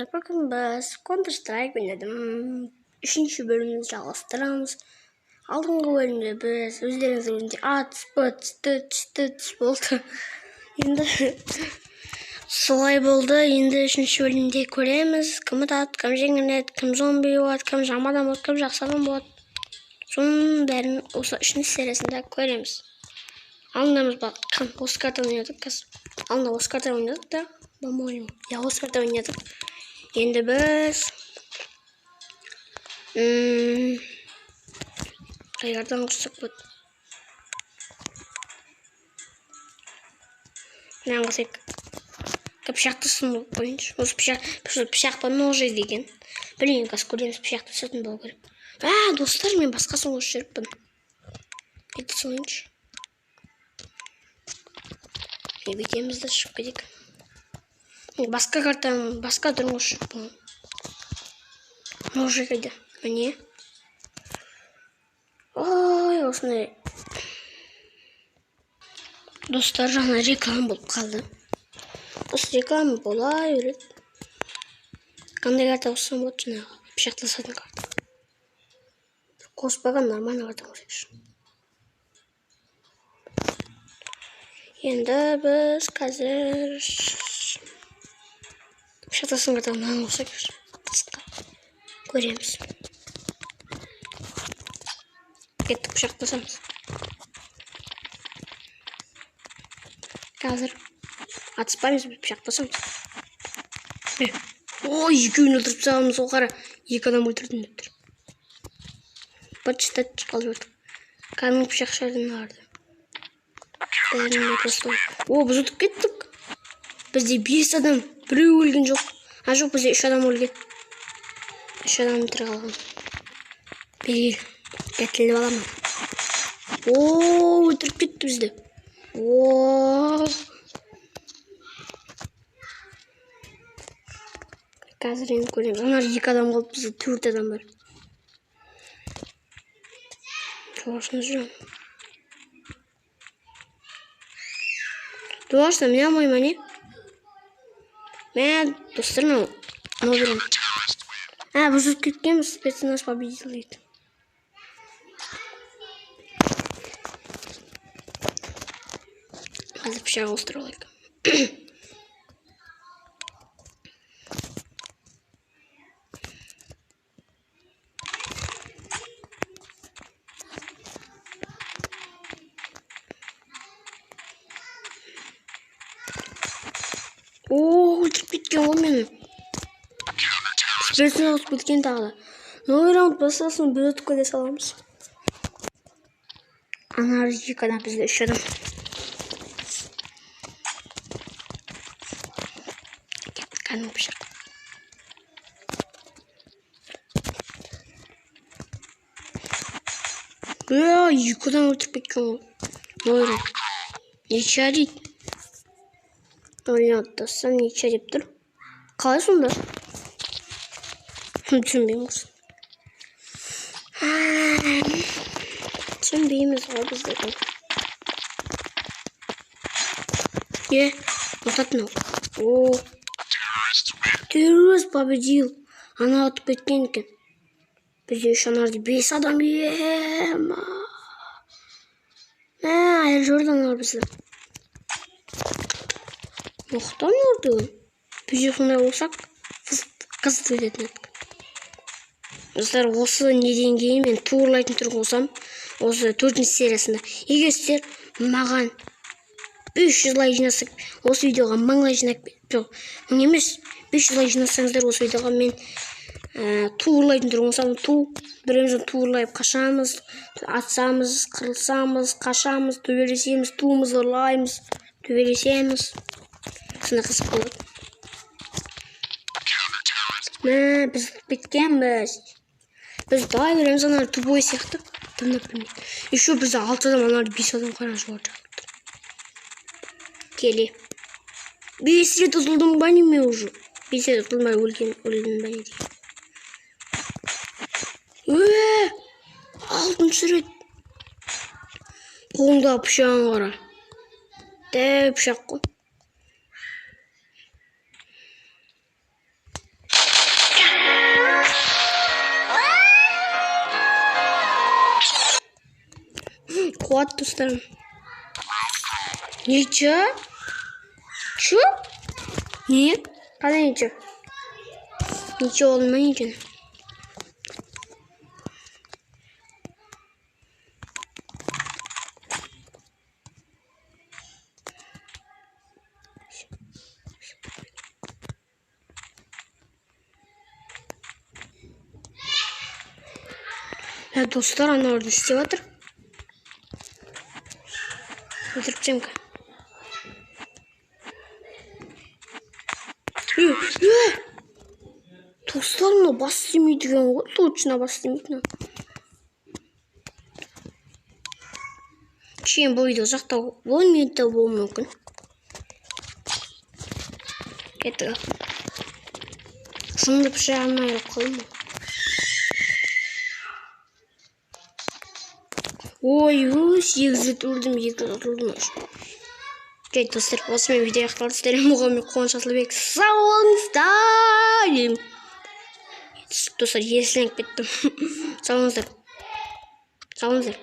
Достар, бүгін біз Counter Strike ойнадым. Үшінші бөлімді жалғастырамыз. Алдыңғы бөлімде біз өздеріңіз көргендей атыс, быт, түт, түт болды. Енді солай болды. Енді үшінші бөлімде көреміз. Кім ұтады, кім жеңіледі, кім зомби болады, кім жаман адам болады, кім жақсы адам болады. Соның бәрін осы үшінші сериясында көреміз. Алдында біз осы картаны ойнадық қазір. Алдында осы картаны ойнадық та, по-моему. Я осы карта ойнадық. Енді біз қай картаны қоссақ болады? Мынаны қосайық. Пышақты сынып қояйыншы. Осы пышақ, пышақ па ножи деген. Білмеймін, қазір көреміз, пышақты сатын болу керек. А, достар, мен басқасын қосып жіберіппін. Ете салайыншы. Бүйтеміз де шығып кетейік. Басқа картаның басқа түрін қосып жіберіппін. Ножи қайда? Міне. Ой, осындай. Достар, жаңа реклама болып қалды. Осы реклама бола береді. Қандай карта қоссам болады жаңағы? Пышақтасатын карта. Қоспаған нормальный карта қосайықшы. Енді біз қазір пышақтасатын картаны мынаны қосайықшы. Қысқа. Көреміз. Кеттік, пышақтасамыз. Қазір атыспаймыз, пышақтасамыз. Ой, екеуін өлтіріп тастағанбыз ғой, қара. Екі адам өлтірдім деп тұр. Быт-шыт қалып жібердік. Кәдімгі пышақшардан арды. Бәрін просто. О, біз ұтып кеттік. Бізде 5 адам, біреу өлген жоқ. А жоқ, бізде 3 адам өлген. 3 адам тірі қалған. Бері кел. Кәтіліп аламын. О, өлтіріп кетті бізді. О. Қазір енді көреміз. Ана 2 адам қалды, бізде 4 адам бар. Жолашына жүремін. Жолашына міне алмаймын, не? Мә, достар, мынау беремін. А, біз ұтып кеткенбіз, спецназ победил дейді. Қазір пышақ ауыстырып алайық. О, өлтіріп кеткен ғой мені. Спецназ ұтып кеткен тағы да. Новый раунд басталсын, біз ұтып кете саламыз. Ана 2 адам, бізде 3 адам. Кеттік, кәдімгі пышақ. 2 адам өлтіріп кеткен ғой. Новый раунд. Ничья дейді. Ойнады достар, ничья деп тұр. Қалай сонда? Түсінбеймін осы. Түсінбейміз ғой біз де. Е, ұтады мынау. О, террорист победил. Ана ұтып кеткен екен. Бізде үш анарды 5 адам. Ема. Мә, айырып жіберді аналар бізді. Мықты аналар деген. Бізде сондай болсақ, қызық өтетін едік. Достар, осы неден кейін мен турлайтын түр қосам. Осы 4-ші сериясында. Егер сіздер маған 500 лайк жинасақ, осы видеоға 1000 лайк жинап, жоқ, 1000 емес, 500 лайк жинасаңыздар, осы видеоға мен турлайтын түр қосам. Ту, біреумізді турлайып қашамыз, атсамыз, қырылсамыз, қашамыз, төбелесеміз, туымызды ұрлаймыз, төбелесеміз. Сондай қызық болады. Мә, біз ұтып кеткенбіз. Біз дай береміз, аналар тупой сияқты. Тыңдап білмейді. Еще бізде 6 адам, аналар 5 адам қарап жоғары жағып тұр. Келе. 5 рет ұтылдым ба неме уже? 5 рет ұтылмай өлдім ба не деген. 6-шы рет. Қолыңдағы пышағын қара. Дәу пышақ қой. Болады, достар. Ничего? Чё? Не? Қалай ничего? Ничего болды ма екен? Ә, достар, аналар не істеп жатыр? Өлтіріп тастаймын. Е, е! Достар, мынау бас істемейді екен ғой, точно бас істемейді мынау. Кішкене бұл видео ұзақтау, 10 минутта болуы мүмкін. Кеттік. Сынды пышағынан айырылып қалдым ғой. Ой, сегіз рет өлдім, екі рет өлдім уже. Окей, достар, осымен видео аяқталды. Сіздермен болған мен, Қуаныш Асылбек. Сау болыңыздар деймін. Достар, есленіп кеттім. Сау болыңыздар. Сау болыңыздар.